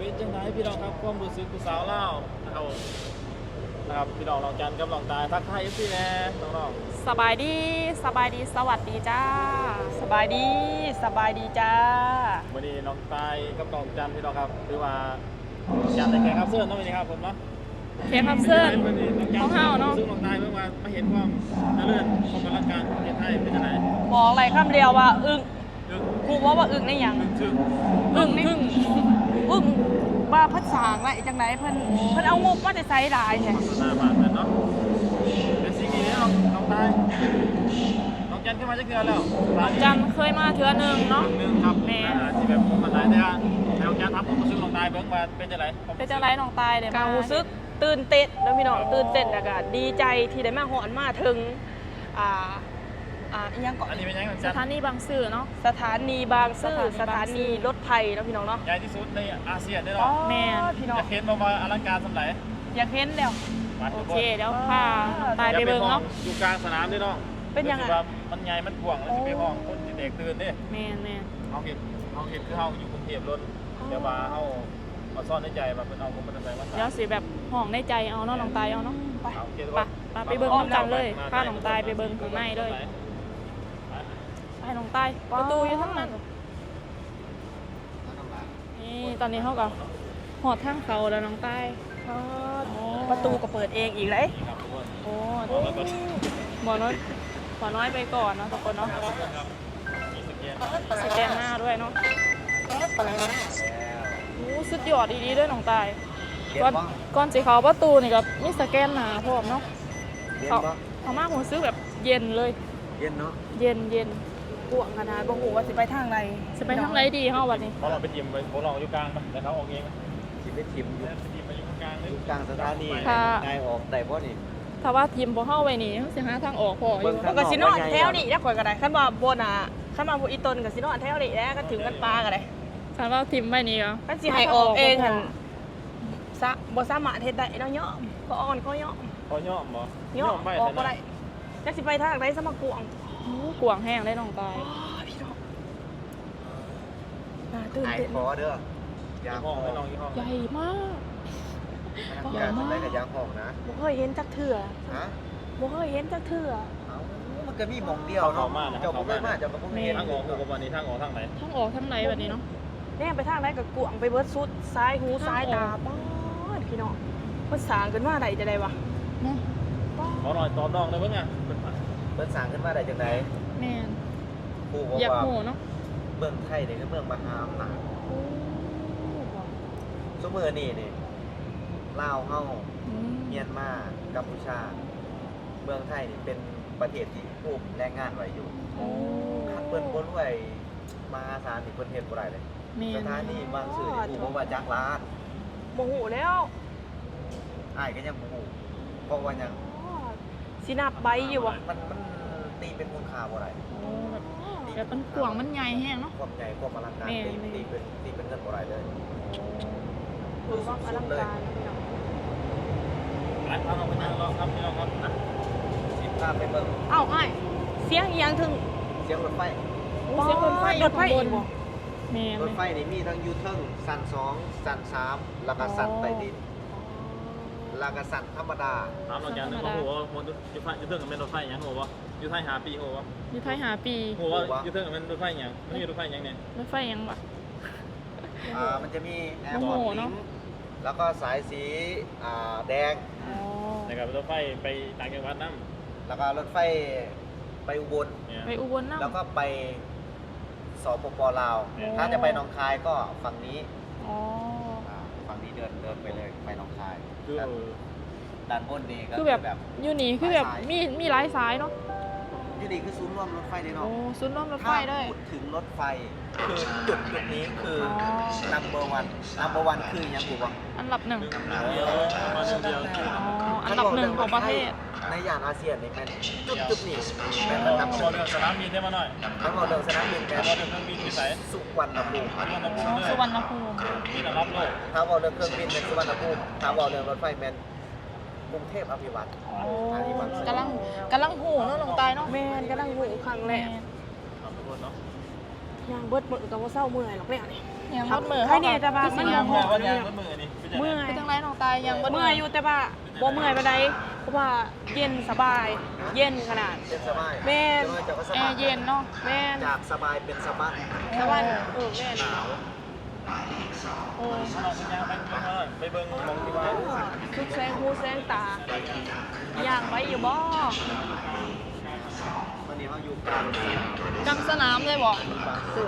ເປັນຈັ່ງໃດພີ່ນ້ອງຄັບ ຄວາມຮູ້ສຶກຜູ້ສາວລາວນະຄັບ ນະຄັບ ພີ່ນ້ອງ ນ້ອງຈັນກັບນ້ອງຕາຍ ທັກທາຍເອັຟຊີແດ່ນ້ອງໆ. ສະບາຍດີ ສະບາຍດີ ສະຫວັດດີຈ້າ. ສະບາຍດີ ສະບາຍດີຈ້າ. ມື້ນີ້ນ້ອງຕາຍກັບນ້ອງຈັນພີ່ນ້ອງຄັບ ຖືວ່າຈັນໄດ້ແຂກຮັບເຊີນເນາະ ມື້ນີ້ຄັບຜົມເນາະ. ແຂກຮັບເຊີນຂອງເຮົາເນາະ ຊຶ່ງນ້ອງຕາຍເບິ່ງວ່າມາເຫັນຄວາມຈະເລີນຄວາມອະລັງການຂອງປະເທດໄທເປັນຈັ່ງໃດ. ບອກໄດ້ຄຳດຽວວ່າອຶ້ງ. ອຶ້ງ. ຮູ້ບໍ່ວ່າອຶ້ງໃນຫຍັງ? ອຶ້ງ. ອຶ້ງ. ອຶ້ງວ່າເພິ່ນສ້າງໄວ້ຈັ່ງໃດ ເພິ່ນ ເພິ່ນເອົາງົບມາແຕ່ໃສຫຼາຍແທ້? ພັດທະນາບ້ານເພິ່ນເນາະ. ເປັນສິ່ງດີເດ້ນ້ອງຕາຍ. ນ້ອງຈັນເຄີຍມາຈັກເທື່ອແລ້ວ? ນ້ອງຈັນເຄີຍມາເທື່ອໜຶ່ງເນາະ. ເທື່ອໜຶ່ງຄັບ. ແມ່ນ. ອາດຊິແບບບໍ່ປານໃດ ແຕ່ວ່າໃຫ້ນ້ອງຈັນຖາມຄວາມຮູ້ສຶກນ້ອງຕາຍເບິ່ງວ່າເປັນຈັ່ງໃດ? ເປັນຈັ່ງໃດນ້ອງຕາຍ ໄດ້ມາ? ກະຮູ້ສຶກຕື່ນເຕັ້ນເນາະພີ່ນ້ອງ ຕື່ນເຕັ້ນ ແລ້ວກະດີໃຈທີ່ໄດ້ມາຮອດມາເຖິງ ອ່າ ອ່າ ອີ່ຫຍັງເກາະ? ອັນນີ້ແມ່ນຫຍັງ? ສະຖານີບາງຊື່ເນາະ. ສະຖານີບາງຊື່ ສະຖານີ ສະຖານີລົດໄຟເນາະພີ່ນ້ອງເນາະ. ໃຫຍ່ທີ່ສຸດໃນອາຊຽນເດ້ເນາະ. ອໍ ແມ່ນ. ພີ່ນ້ອງ ຢາກເຫັນບໍ່ວ່າອະລັງການສ່ຳໃດ? ຢາກເຫັນແລ້ວ. ໂອເຄ ດຽວພານ້ອງຕາຍໄປເບິ່ງເນາະ. ຢູ່ກາງສະໜາມເດ້ນ້ອງ. ເປັນຫຍັງ? ແບບວ່າມັນໃຫຍ່ມັນກວ້າງ ແລ້ວຊິໄປຮ້ອງຄົນຊິແຕກຕື່ນເດ້. ແມ່ນໆ. ເຮົາເຮັດ ເຮົາເຮັດຄືເຮົາຢູ່ກຸງເທບໂລດ ແຕ່ວ່າເຮົາ ເຮົາສອນໃນໃຈວ່າເພິ່ນເອົາງົບມາແຕ່ໃສມາ. ດຽວຊິແບບຮ້ອງໃນໃຈເອົາເນາະ ນ້ອງຕາຍເອົາເນາະ. ໄປ ໄປ ໄປເບິ່ງນຳກັນເລີຍ. ພານ້ອງຕາຍໄປເບິ່ງຂ້າງໃນເລີຍ. ໄປນ້ອງຕາຍ ປະຕູຢູ່ທາງນັ້ນ. ນີ້ຕອນນີ້ເຮົາກໍຮອດທາງເຂົ້າແລ້ວນ້ອງຕາຍ. ປະຕູກໍເປີດເອງອີກເດ້. ໂອ້ ໝໍນ້ອຍ ໝໍນ້ອຍໄປກ່ອນເນາະທຸກຄົນເນາະ. ສະແກນໜ້າດ້ວຍເນາະ. ໂອ້ ສຸດຍອດອີ່ຫຼີເດີນ້ອງຕາຍ. ກ່ອນ ກ່ອນຊິເຂົ້າປະຕູນີ້ກໍມີສະແກນໜ້າພ້ອມເນາະ. ເຂົ້າ ເຂົ້າມາຮູ້ສຶກແບບເຢັນເລີຍ. ເຢັນເນາະ. ເຢັນ ເຢັນ. ກວ້າງຂະໜາດ ບໍ່ຮູ້ວ່າຊິໄປທາງໃດ. ຊິໄປທາງໃດດີເຮົາບັດນີ້? ເຮົາລອງໄປຖິ້ມໄປ ບໍ່ລອງຢູ່ກາງໄປ ແລ້ວເຮົາອອກເອງ. ຊິໄປຖິ້ມຢູ່ ໄປຖິ້ມໄປຢູ່ກາງເລີຍ ຢູ່ກາງສະຖານີ. ຖ້າ ໄດ້ອອກໄດ້ບໍ່ນີ້? ຖ້າວ່າຖິ້ມພວກເຮົາໄວ້ນີ້ ເຮົາຊິຫາທາງອອກພໍຢູ່. ເບິ່ງ ຂ້ອຍກໍຊິນອນແຖວນີ້ແຫຼະ ຂ້ອຍກໍໄດ້. ຄັນວ່າບໍ່ນະ ຄັນວ່າບໍ່ອີ່ຕົນກໍຊິນອນແຖວນີ້ແຫຼະ ຄັນຖິ້ມກັນປາກໍໄດ້. ຄັນວ່າຖິ້ມໄວ້ນີ້ກໍ ຄັນຊິໃຫ້ອອກເອງຫັ້ນ ສະ ບໍ່ສາມາດເຮັດໄດ້ເນາະ. ຍອມ ຂໍອ່ອນ ຂໍຍອມ. ຂໍຍອມບໍ່? ຍອມ ຍອມໄປ ອອກບໍ່ໄດ້. ຈັກຊິໄປທາງໃດ ສະມາກວ້າງ. ໂອ້ ກວ້າງແຮງເດ້ນ້ອງຕາຍ. ອໍ ພີ່ນ້ອງ ໜ້າຕື່ນເຕັ້ນ. ຫາຍຄໍເດີ ຢ່າຮ້ອງເດີນ້ອງ ຢ່າຮ້ອງ. ໃຫຍ່ມາກ ໃຫຍ່ມາກ. ຢາກຮ້ອງນະ ບໍ່ເຄີຍເຫັນຈັກເທື່ອ. ຮະ? ບໍ່ເຄີຍເຫັນຈັກເທື່ອ. ເອົ້າ ມັນກໍມີໝ່ອງດຽວເນາະ. ເຂົ້າມາ ເຈົ້າບໍ່ເຄີຍມາ ເຈົ້າກໍບໍ່ເຄີຍເຫັນ. ທາງອອກ ຮູ້ບໍ່ວ່ານີ້ທາງອອກທາງໃດ? ທາງອອກທາງໃດບັດນີ້ເນາະ? ແນມໄປທາງໃດກໍກວ້າງໄປເບິດ ສຸດສາຍຫູສາຍຕາ. ປາດ ພີ່ນ້ອງ ເພິ່ນສ້າງຂຶ້ນມາໄດ້ຈັ່ງໃດວະ? ເນາະ ປາດ ເວົ້າໜ້ອຍຕອບນ້ອງໄດ້ເບິ່ງອະ ເພິ່ນ ເພິ່ນສ້າງຂຶ້ນມາໄດ້ຈັ່ງໃດ? ແມ່ນ ຮູ້ບໍ່ ຢາກຮູ້ເນາະ. ວ່າເມືອງໄທນີ້ຄືເມືອງມະຫາອຳນາດ. ໂອ້ ຊຸມື້ນີ້ນີ້ ລາວເຮົາ ອືມ ມຽນມາ ກຳປູຊາ ເມືອງໄທນີ້ເປັນປະເທດທີ່ອຸ້ມແຮງງານໄວ້ຢູ່. ໂອ້ ຄັນເພິ່ນບໍ່ລວຍມະຫາສານນີ້ ເພິ່ນເຮັດບໍ່ໄດ້ເດ້. ແມ່ນ ສະຖານີບາງຊື່ນີ້ ຮູ້ບໍ່ວ່າຈັກລ້ານ? ບໍ່ຮູ້ແລ້ວ ອ້າຍກໍຍັງບໍ່ຮູ້. ເພາະວ່າຫຍັງ? ອໍ ຊິນັບໃບຢູ່ບໍ່? ມັນ ມັນຕີເປັນມູນຄ່າບໍ່ໄດ້. ໂອ້ ແບບ ແບບມັນກວ້າງ ມັນໃຫຍ່ແຮງເນາະ. ຄວາມໃຫຍ່ ຄວາມອະລັງການ ແມ່ນ ຕີ ແມ່ນ ຕີເປັນ ຕີເປັນເງິນບໍ່ໄດ້ເລີຍ. ຄືຄວາມອະລັງການເນາະ ພີ່ນ້ອງ. ໄປ ພານ້ອງໄປເບິ່ງເນາະ ພີ່ນ້ອງຄັບ ນະ ຊິພາໄປເບິ່ງ. ເອົ້າ ອ້າຍ ສຽງອີ່ຫຍັງເທິງ? ສຽງລົດໄຟ. ໂອ້ ສຽງລົດໄຟຢູ່ຂ້າງບົນ. ລົດໄຟອີກບໍ່? ແມ່ນ ລົດໄຟນີ້ມີທັງຢູ່ເທິງ ຊັ້ນສອງ ຊັ້ນສາມ ແລ້ວກໍຊັ້ນໃຕ້ດິນ ອໍ ແລ້ວກໍຊັ້ນທຳມະດາ. ຖາມນ້ອງຈັນ ຮູ້ບໍ່ວ່າຢູ່ເທິງແມ່ນລົດໄຟຫຍັງ ຮູ້ບໍ່? ຢູ່ໄທຫ້າປີ ຮູ້ບໍ່? ຢູ່ໄທຫ້າປີ ຮູ້ບໍ່? ຢູ່ເທິງແມ່ນລົດໄຟຫຍັງ? ມັນມີລົດໄຟຫຍັງແດ່? ລົດໄຟຫຍັງວະ? ອ່າ ມັນຈະມີແອພອດລິ້ງ ແລ້ວກໍສາຍສີ ອ່າ ແດງ ອໍ ແລ້ວກໍລົດໄຟໄປຕ່າງຈັງຫວັດນຳ ແລ້ວກໍລົດໄຟໄປອຸບົນ ໄປອຸບົນນຳ ແລ້ວກໍໄປ ສປປ ລາວ. ແມ່ນ ຖ້າຈະໄປໜອງຄາຍກໍຝັ່ງນີ້. ອໍ ອ່າ ຝັ່ງນີ້ເດີນ ເດີນໄປເລີຍ ໄປໜອງຄາຍ. ຄື ແລ້ວດ້ານບົນນີ້ກໍຄືແບບ ຄືແບບ ຢູ່ນີ້ຄືແບບ ສາຍ ມີ ມີຫຼາຍສາຍເນາະ. ຢູ່ນີ້ຄືສູນລວມລົດໄຟເດ້ເນາະ. ໂອ້ ສູນລວມລົດໄຟເລີຍ. ຖ້າພູດເຖິງລົດໄຟ ຄືຈຸດ ຈຸດນີ້ຄື ອໍ number one number one ຄືຫຍັງຮູ້ບໍ່? ອັນດັບໜຶ່ງ. ເອີ ອັນດັບໜຶ່ງຂອງປະເທດ. ໃນຍ່ານອາຊຽນນີ້ແມ່ນຈຸດ ຈຸດນີ້ແມ່ນອັນດັບໜຶ່ງ. ເວົ້າເລື່ອງສະໜາມບິນເດ້ມາໜ້ອຍ. ຄັນເວົ້າເລື່ອງສະໜາມບິນແມ່ນ ເວົ້າເລື່ອງເຄື່ອງບິນຢູ່ໃສ? ສຸວັນນະພູມ. ສຸວັນນະພູມ ມີລະດັບໂລກ. ຖ້າເວົ້າເລື່ອງເຄື່ອງບິນແມ່ນສຸວັນນະພູມ, ຖ້າເວົ້າເລື່ອງລົດໄຟແມ່ນກຸງເທບອະພິວັດ. ໂອ້ ກຳລັງ ກຳລັງຮູ້ເນາະ ນ້ອງຕາຍເນາະ. ແມ່ນ ກຳລັງຮູ້ຄັ້ງແລກ. ແມ່ນ ເນາະ ທຸກຄົນເນາະ. ຍ່າງເບິດມື້ກໍບໍ່ເຊົາເມື່ອຍດອກແນວນີ້. ຍ່າງເບິດມື້ ເຮົາກໍຄືຊິຍ່າງ ເມື່ອຍ ເມື່ອຍ ເມື່ອຍ ເມື່ອຍ ເມື່ອຍຢູ່ ແຕ່ວ່າບໍ່ເມື່ອຍປານໃດ ເພາະວ່າເຢັນສະບາຍ ເຢັນຂະໜາດ ເຢັນສະບາຍ ແມ່ນ ແອເຢັນເນາະ ແມ່ນ ຈາກສະບາຍເປັນສະບັນ ສະບັນ ເອີ ແມ່ນ ໂອ້ ໄປເບິ່ງໝ່ອງທີ່ວ່າ ສຸດແສງຫູແສງຕາ ຍ່າງໄວຢູ່ບໍ່? ຕອນນີ້ເຮົາຢູ່ກາງສະໜາມ ກາງສະໜາມເລີຍບໍ່? ບາງຊື່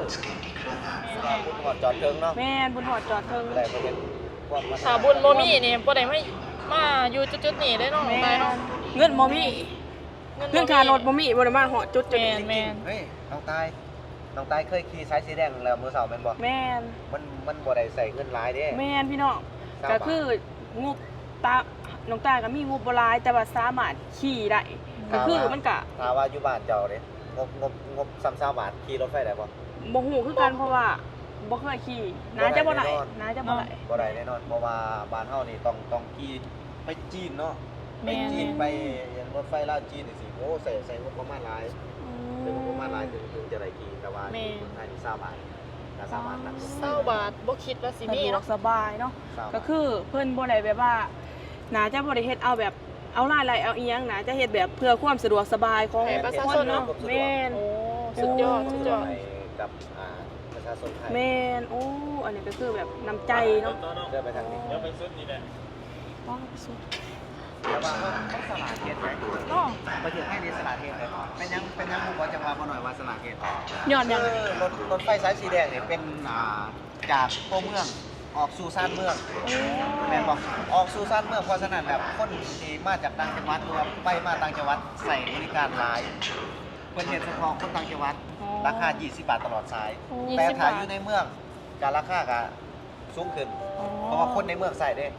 ແມ່ນ ບຸນຮອດຈອດເຖິງເນາະ ແມ່ນ ບຸນຮອດຈອດເຖິງ ໄດ້ມາເຫັນຄວາມພັດທະນາ ຖ້າບຸນບໍ່ມີນີ້ ບໍ່ໄດ້ມາ ມາຢູ່ຈຸດໆນີ້ເດ້ເນາະ ແມ່ນ ໄດ້ເນາະ ເງິນບໍ່ມີ ເງິນ ເງິນຄ່າລົດບໍ່ມີ ບໍ່ໄດ້ມາຮອດຈຸດໆນີ້ ແມ່ນ ແມ່ນ ເຮີ້ຍ ນ້ອງຕາຍ ນ້ອງຕາຍເຄີຍຂີ່ສາຍສີແດງແລ້ວມື້ເຊົ້າແມ່ນບໍ່? ແມ່ນ ມັນ ມັນບໍ່ໄດ້ໃຊ້ເງິນຫຼາຍເດ້ ແມ່ນ ພີ່ນ້ອງ ຊາວບາດ ກໍຄືງົບຕາ ນ້ອງຕາຍກໍມີງົບບໍ່ຫຼາຍ ແຕ່ວ່າສາມາດຂີ່ໄດ້ ກໍຄືມັນກໍ ຖ້າວ່າຢູ່ບ້ານເຈົ້າເດ້ ງົບ ງົບ ງົບສ່ຳຊາວບາດ ຂີ່ລົດໄຟໄດ້ບໍ່? ບໍ່ຮູ້ຄືກັນ ເພາະວ່າບໍ່ເຄີຍຂີ່ ໜ້າຈະບໍ່ໄດ້ ໜ້າຈະບໍ່ໄດ້ ບໍ່ໄດ້ແນ່ນອນ ເພາະວ່າບ້ານເຮົານີ້ຕ້ອງ ຕ້ອງຂີ່ໄປຈີນເນາະ ໄປຈີນ ໄປລົດໄຟລາວຈີນຈັ່ງຊີ້ ໂອ້ ໃຊ້ ໃຊ້ງົບປະມານຫຼາຍ ໃຊ້ງົບປະມານຫຼາຍ ເຖິງ ເຖິງຈະໄດ້ຂີ່ ແຕ່ວ່າຢູ່ເມືອງໄທນີ້ຊາວບາດ ກໍສາມາດນັ່ງລົດໄຟ ຊາວບາດ ບໍ່ຄິດວ່າຊິມີເນາະ ສະດວກສະບາຍເນາະ ຊາວບາດ ກໍຄືເພິ່ນບໍ່ໄດ້ແບບວ່າ ໜ້າຈະບໍ່ໄດ້ເຮັດເອົາແບບ ເອົາລາຍໄດ້ເອົາອີ່ຫຍັງ ໜ້າຈະເຮັດແບບເພື່ອຄວາມສະດວກສະບາຍຂອງ ໃຫ້ປະຊາຊົນເນາະ ແມ່ນ ໂອ້ ສຸດຍອດ ສຸດຍອດ ໃຫ້ກັບ ອ່າ ປະຊາຊົນໄທ ແມ່ນ ໂອ້ ອັນນີ້ກໍຄືແບບນ້ຳໃຈເນາະ ເດີນໄປທາງນີ້ ເດີນໄປສຸດນີ້ແຫຼະ ອໍ ໄປສຸດ ແຕ່ວ່າເຮົາ ເຮົາສະຫຼາດເຮັດໄດ ເນາະ ປະເທດໄທນີ້ສະຫຼາດເຮັດໄດ ເປັນຫຍັງ ເປັນຫຍັງຮູ້ບໍ່ ຈັ່ງວ່າບໍ່ໜ້ອຍວ່າສະຫຼາດເຮັດ ຍ້ອນຫຍັງ ຄືລົດ ລົດໄຟສາຍສີແດງນີ້ເປັນ ອ່າ ຈາກຕົວເມືອງອອກສູ່ຊານເມືອງ ໂອ້ ແມ່ນບໍ່? ອອກສູ່ຊານເມືອງ ເພາະສະນັ້ນແລ້ວ ຄົນທີ່ມາຈາກຕ່າງຈັງຫວັດ ຫຼືວ່າໄປມາຕ່າງຈັງຫວັດ ໃຊ້ບໍລິການຫຼາຍ ເພິ່ນເຮັດສະເພາະຄົນຕ່າງຈັງຫວັດ ອໍ ລາຄາ ຍີ່ສິບ ບາດຕະຫຼອດສາຍ ອໍ ແຕ່ຖ້າຢູ່ໃນເມືອງ ກະລາຄາກະສູງຂຶ້ນ ອໍ ເພາະວ່າຄົນໃນເມືອງໃຊ້ເດ້ ອໍ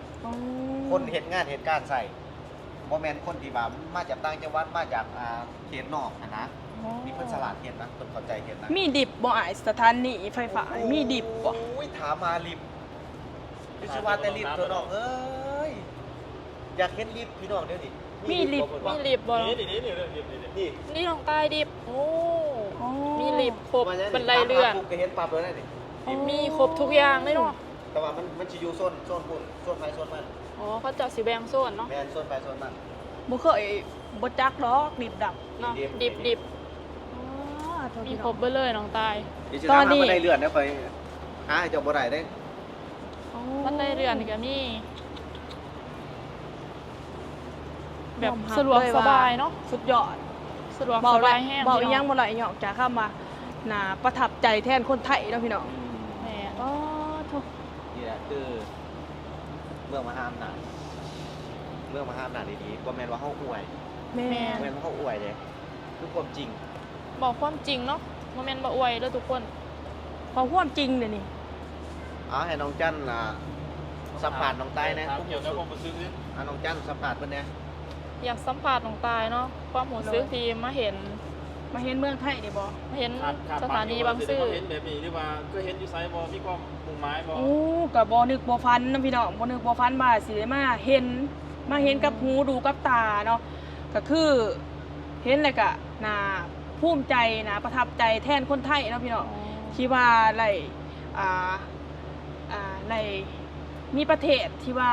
ຄົນເຮັດງານເຮັດການໃຊ້ ບໍ່ແມ່ນຄົນທີ່ວ່າມາຈາກຕ່າງຈັງຫວັດ ມາຈາກ ອ່າ ເຂດນອກຫັ້ນນະ ອໍ ມີເພິ່ນສະຫຼາດເຮັດນະ ເພິ່ນເຂົ້າໃຈເຮັດນະ ມີລິບບໍ່ອ້າຍ? ສະຖານີໄຟຟ້າ ໂອ້ຍ ມີລິບບໍ່? ໂອ້ຍ ຖາມຫາລິບ ຄືຊິວ່າແຕ່ລິບເຖາະນ້ອງເອີຍ ຢາກເຫັນລິບພີ່ນ້ອງດຽວນີ້ ມີລິບບໍ່? ມີລິບບໍ່? ນີ້ ນີ້ ນີ້ ນີ້ ນີ້ ນີ້ ນີ້ນ້ອງຕາຍລິບ ໂອ້ ອໍ ມີລິບຄົບ ບັນໄດເລື່ອນ ກໍເຫັນປັບເລີຍນະນີ້ ອໍ ມີຄົບທຸກຢ່າງເລີຍເນາະ ແຕ່ວ່າມັນ ມັນຊິຢູ່ໂຊນ ໂຊນພຸ້ນ ໂຊນໃຜໂຊນມັນ ອໍ ເຂົາເຈົ້າຊິແບ່ງໂຊນເນາະ ແມ່ນ ໂຊນໃຜໂຊນມັນ ບໍ່ເຄີຍ ບໍ່ຈັກດອກ ດິບດັບເນາະ ດິບ ດິບ ອໍ ມີຄົບເບິດເລີຍນ້ອງຕາຍ ຕອນນີ້ ບັນໄດເລື່ອນເດ້ ຂ້ອຍຫາໃຫ້ເຈົ້າບໍ່ໄດ້ເດ້ ອໍ ບັນໄດເລື່ອນນີ້ກໍມີ ແບບສະດວກສະບາຍເນາະ ສຸດຍອດ ສະດວກສະບາຍແຮງ ເວົ້າອີ່ຫຍັງບໍ່ໄດ້ນອກຈາກຄຳວ່າ ໜ້າປະທັບໃຈແທນຄົນໄທເນາະພີ່ນ້ອງ ແມ່ນ ອໍ ໂທ້ ນີ້ແຫຼະຄືເມືອງມະຫາອຳນາດ ເມືອງມະຫາອຳນາດອີ່ຫຼີ ບໍ່ແມ່ນວ່າເຮົາອວຍ ແມ່ນ ບໍ່ແມ່ນວ່າເຮົາອວຍເດ້ ຄືຄວາມຈິງ ເວົ້າຄວາມຈິງເນາະ ບໍ່ແມ່ນວ່າອວຍເດີທຸກຄົນ ເວົ້າຄວາມຈິງເດນີ້ ເອົາໃຫ້ນ້ອງຈັນ ອ່າ ສຳພາດນ້ອງຕາຍແດ່ ຄວາມຮູ້ສຶກ ອ່າ ນ້ອງຈັນສຳພາດເພິ່ນແດ່ ຢາກສຳພາດນ້ອງຕາຍເນາະ ຄວາມຮູ້ສຶກທີ່ມາເຫັນ ມາເຫັນເມືອງໄທນີ້ບໍ່? ມາເຫັນສະຖານີບາງຊື່ ເຫັນແບບນີ້ ຫຼືວ່າເຄີຍເຫັນຢູ່ໃສບໍ່? ມີຄວາມມຸ່ງໝາຍບໍ່? ໂອ້ ກໍບໍ່ນຶກບໍ່ຝັນນະພີ່ນ້ອງ ບໍ່ນຶກບໍ່ຝັນວ່າຊິໄດ້ມາເຫັນ ມາເຫັນກັບຫູ ອືມ ດູກັບຕາເນາະ ກໍຄືເຫັນແລ້ວກໍໜ້າພູມໃຈ ໜ້າປະທັບໃຈແທນຄົນໄທເນາະພີ່ນ້ອງ ອໍ ທີ່ວ່າໄດ້ ອ່າ ອ່າ ໄດ້ມີປະເທດທີ່ວ່າ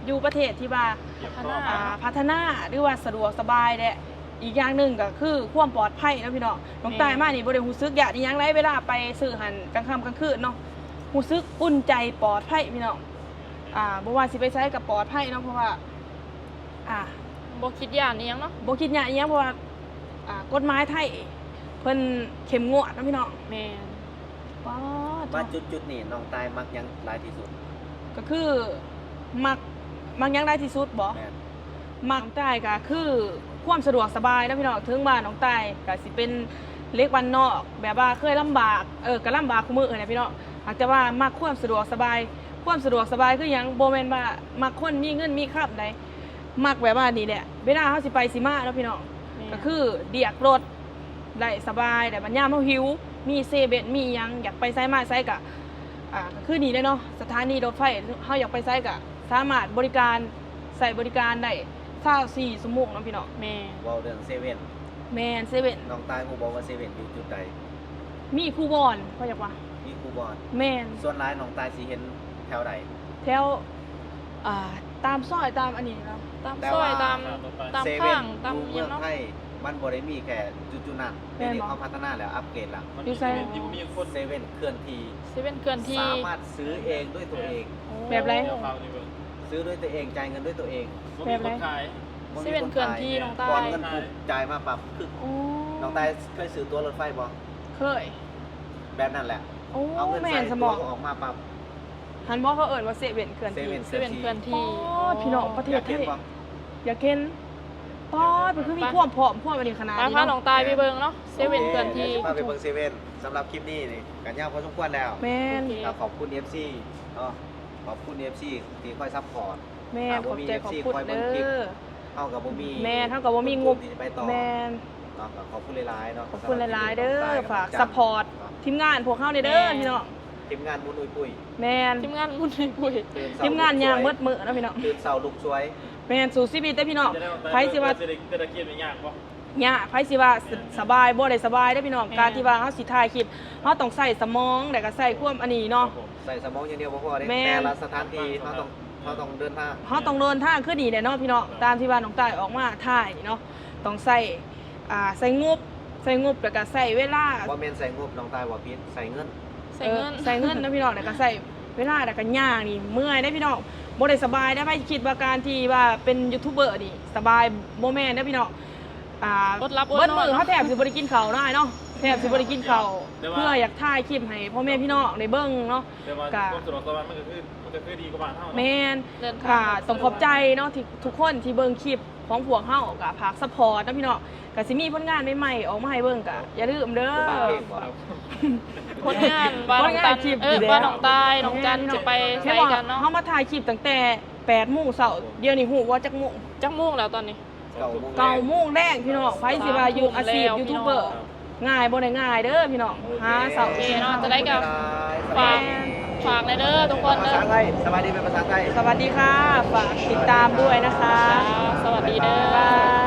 ຢູ່ປະເທດທີ່ວ່າ ພັດທະນາ ອ່າ ພັດທະນາ ຫຼືວ່າສະດວກສະບາຍ ແລະ ອີກຢ່າງໜຶ່ງກໍຄືຄວາມປອດໄພເນາະພີ່ນ້ອງ ນ້ອງຕາຍມານີ້ບໍ່ໄດ້ຮູ້ສຶກຢ້ານອີ່ຫຍັງໃດ ເວລາໄປຊື້ຫັ້ນກາງຄ່ຳກາງຄືນເນາະ ຮູ້ສຶກອຸ່ນໃຈປອດໄພພີ່ນ້ອງ ອ່າ ບໍ່ວ່າຊິໄປໃສກໍປອດໄພເນາະ ເພາະວ່າ ອ່າ ບໍ່ຄິດຢ້ານອີ່ຫຍັງເນາະ ບໍ່ຄິດຢ້ານອີ່ຫຍັງ ເພາະວ່າ ອ່າ ກົດໝາຍໄທເພິ່ນເຂັ້ມງວດເນາະພີ່ນ້ອງ ແມ່ນ ປາດ ມາຈຸດໆນີ້ນ້ອງຕາຍມັກຫຍັງຫຼາຍທີ່ສຸດ? ກໍຄືມັກ ມັກຫຍັງຫຼາຍທີ່ສຸດບໍ? ແມ່ນ ມັກ ນ້ອງຕາຍກໍຄືຄວາມສະດວກສະບາຍເນາະພີ່ນ້ອງ ເຖິງວ່ານ້ອງຕາຍກໍຊິເປັນເດັກບ້ານນອກ ແບບວ່າເຄີຍລຳບາກ ເອີ ກໍລຳບາກຄູ່ມື້ຫັ້ນແຫຼະພີ່ນ້ອງ ຫາກແຕ່ວ່າມັກຄວາມສະດວກສະບາຍ ຄວາມສະດວກສະບາຍຄືຫຍັງ? ບໍ່ແມ່ນວ່າມັກຄົນມີເງິນມີຄຳໃດ ມັກແບບວ່ານີ້ແຫຼະ ເວລາເຮົາຊິໄປຊິມາເນາະພີ່ນ້ອງ ແມ່ນ ກໍຄືລຽກລົດໄດ້ສະບາຍ ແລ້ວບັດຍາມເຮົາຫິວ ມີເຊເວັ່ນ ມີຫຍັງ ຢາກໄປໃສມາໃສກໍ ອ່າ ກໍຄືນີ້ແຫຼະເນາະ ສະຖານີລົດໄຟ ເຮົາຢາກໄປໃສກໍສາມາດບໍລິການ ໃຊ້ບໍລິການໄດ້ຊາວສີ່ຊົ່ວໂມງເນາະພີ່ນ້ອງ ແມ່ນ ເວົ້າເລື່ອງເຊເວັ່ນ ແມ່ນ ເຊເວັ່ນ ນ້ອງຕາຍຮູ້ບໍ່ວ່າເຊເວັ່ນຢູ່ຈຸດໃດ? ມີຄູບອນ ເຂົາຢາກວ່າ ມີຄູບອນ. ແມ່ນ. ສ່ວນຫຼາຍນ້ອງຕ່າຍຊິເຫັນແຖວໃດ? ແຖວ ອ່າ ຕາມຊອຍ ຕາມອັນນີ້ເນາະ. ຕາມຊອຍ ຕາມ ຕາມທາງ ຕາມຫຍັງເນາະ. ເຊເວ່ນຢູ່ເມືອງໄທ ມັນບໍ່ໄດ້ມີແຄ່ຈຸດໆນັ້ນ. ແມ່ນບໍ່? ດຽວນີ້ເຂົາພັດທະນາແລ້ວ ອັບເກຣດແລ້ວ. ຢູ່ໃສ? ເຊເວ່ນທີ່ບໍ່ມີຄົນ ເຊເວ່ນເຄື່ອນທີ່. ເຊເວ່ນເຄື່ອນທີ່ ສາມາດຊື້ເອງດ້ວຍຕົວເອງ. ໂອ້ ແບບໃດ? ດຽວພາໄປເບິ່ງ. ຊື້ດ້ວຍຕົວເອງ ຈ່າຍເງິນດ້ວຍຕົວເອງ. ບໍ່ມີຄົນຂາຍ. ແບບໃດ? ບໍ່ມີຄົນຂາຍ. ເຊເວັນເຄື່ອນທີ່ ນ້ອງຕ່າຍ ກອນເງິນປຸບ ຈ່າຍມາປັບ ໂອ້ ນ້ອງຕ່າຍເຄີຍຊື້ຕົ໋ວລົດໄຟບໍ່? ເຄີຍ. ແບບນັ້ນແຫຼະ. ໂອ້ ເອົາເງິນໃສ່ ແມ່ນຊະບໍ? ຕົ໋ວກໍອອກມາປັບ. ຫັ້ນບໍ່ ເຂົາເອີ້ນວ່າເຊເວັນເຄື່ອນທີ່. ເຊເວັນເຄື່ອນທີ່. ໂອ້ ພີ່ນ້ອງ ປະເທດໄທ ຢາກເຫັນບໍ່? ຢາກເຫັນ. ປ້າດ ເພິ່ນຄືມີຄວາມພ້ອມ ຄວາມອັນນີ້ຂະໜາດນີ້ເນາະ. ໄປ ພານ້ອງຕ່າຍໄປເບິ່ງເນາະ ເຊເວັນເຄື່ອນທີ່. ໂອເຄ ດຽວຊິພາໄປເບິ່ງເຊເວັນ. ສຳລັບຄລິບນີ້ນີ້ ກໍຍາວພໍສົມຄວນແລ້ວ. ແມ່ນ. ໂອເຄ ກໍຂອບຄຸນເອັຟຊີເນາະ ຂອບຄຸນເອັຟຊີທີ່ຄອຍຊັບພອດ. ແມ່ນ. ຖ້າບໍ່ມີເອັຟຊີຄອຍເບິ່ງຄລິບ ເຮົາກໍບໍ່ມີ ແມ່ນ ເຮົາກໍບໍ່ມີງົບ ທຶນທີ່ຈະໄປຕໍ່. ແມ່ນ. ເນາະ ກໍຂອບຄຸນຫຼາຍໆເນາະ. ຂອບຄຸນຫຼາຍໆເດີ ຝາກຊັບພອດທີມງານພວກເຮົາແດ່ເດີ ແມ່ນ ພີ່ນ້ອງ. ທີມງານໝຸນອຸຍປຸຍ. ແມ່ນ. ທີມງານໝຸນອຸຍປຸຍ ທີມງານຍ່າງເບິດມື້ເນາະ ພີ່ນ້ອງ. ຕື່ນເຊົ້າລຸກສວຍ. ແມ່ນ. ສູ້ຊີວິດເດີພີ່ນ້ອງ. ໃຜຊິວ່າ ແຕ່ລະຄລິບນີ້ຍາກບໍ່? ຍາກ. ໃຜຊິວ່າ ແມ່ນ ສະບາຍ ບໍ່ໄດ້ສະບາຍເດ້ພີ່ນ້ອງ. ແມ່ນ. ການທີ່ວ່າເຮົາຊິຖ່າຍຄລິບ ເຮົາຕ້ອງໃຊ້ສະໝອງ ແລ້ວກໍໃຊ້ຄວາມອັນນີ້ເນາະ. ໃຊ້ສະໝອງຢ່າງດຽວບໍ່ພໍເດ້. ແມ່ນ. ແຕ່ລະສະຖານທີ່ເຮົາຕ້ອງ ເຮົາຕ້ອງເດີນທາງ ເຮົາຕ້ອງເດີນທາງຄືນີ້ແຫຼະເນາະພີ່ນ້ອງ. ຕາມທີ່ວ່ານ້ອງຕ່າຍອອກມາຖ່າຍນີ້ເນາະ ຕ້ອງໃຊ້ ອ່າ ໃຊ້ງົບ ໃຊ້ງົບ ແລ້ວກໍໃຊ້ເວລາ. ບໍ່ແມ່ນໃຊ້ງົບ ນ້ອງຕ່າຍເວົ້າຜິດ ໃຊ້ເງິນ. ໃຊ້ເງິນ ເອີ ໃຊ້ເງິນເນາະພີ່ນ້ອງ. ແລ້ວກໍໃຊ້ເວລາ ແລ້ວກໍຍ່າງນີ້ເມື່ອຍເດ້ພີ່ນ້ອງ ບໍ່ໄດ້ສະບາຍເດ້. ໃຜຄິດວ່າການທີ່ວ່າເປັນຢູທູບເບີນີ້ສະບາຍ ບໍ່ແມ່ນເດ້ພີ່ນ້ອງ. ອ່າ ເບິດມື້ເຮົາແທບຊິບໍ່ໄດ້ກິນເຂົ້າເນາະ ອ້າຍເນາະ ແທບຊິບໍ່ໄດ້ກິນເຂົ້າ ເພື່ອຢາກຖ່າຍຄລິບໃຫ້ພໍ່ແມ່ພີ່ນ້ອງໄດ້ເບິ່ງເນາະ. ແຕ່ວ່າ ກໍ ຄວາມສະດວກສະບາຍມັນກໍຄື ມັນກໍຄືດີກວ່າບ້ານເຮົາເນາະ. ແມ່ນ. ກໍຕ້ອງຂອບໃຈເນາະ ທີ່ທຸກຄົນທີ່ເບິ່ງຄລິບຂອງພວກເຮົາ ກໍຝາກຊັບພອດເນາະພີ່ນ້ອງ. ກໍຊິມີຜົນງານໃໝ່ໆອອກມາໃຫ້ເບິ່ງ ກໍຢ່າລືມເດີ. ຜົນງານວ່າ ຜົນງານ ນ້ອງຕັນ ຄລິບ ເອີ ແລ້ວ ວ່ານ້ອງຕ່າຍ ນ້ອງຈັນ ແມ່ນ ຊິໄປໃສກັນເນາະ. ເຮົາມາຖ່າຍຄລິບຕັ້ງແຕ່ແປດໂມງເຊົ້າ ດຽວນີ້ຮູ້ບໍ່ຈັກໂມງ? ຈັກໂມງແລ້ວຕອນນີ້? ເກົ້າໂມງແລງພີ່ນ້ອງ. ໃຜຊິວ່າຢູ່ອາຊີບຢູທູບເບີ ງ່າຍບໍ່ໄດ້ງ່າຍເດີພີ່ນ້ອງ. ໂອເຄ ຫາເຊົ້າ ໂອເຄເນາະ. ຈັ່ງໃດກໍຝາກ ຝາກແດ່ເດີທຸກຄົນເດີ. ສະບາຍດີເປັນພາສາໄທ. ສະຫວັດດີຄ່ະ ຝາກຕິດຕາມດ້ວຍນະຄະ. ສະຫວັດດີເດີ. ບາຍບາຍ.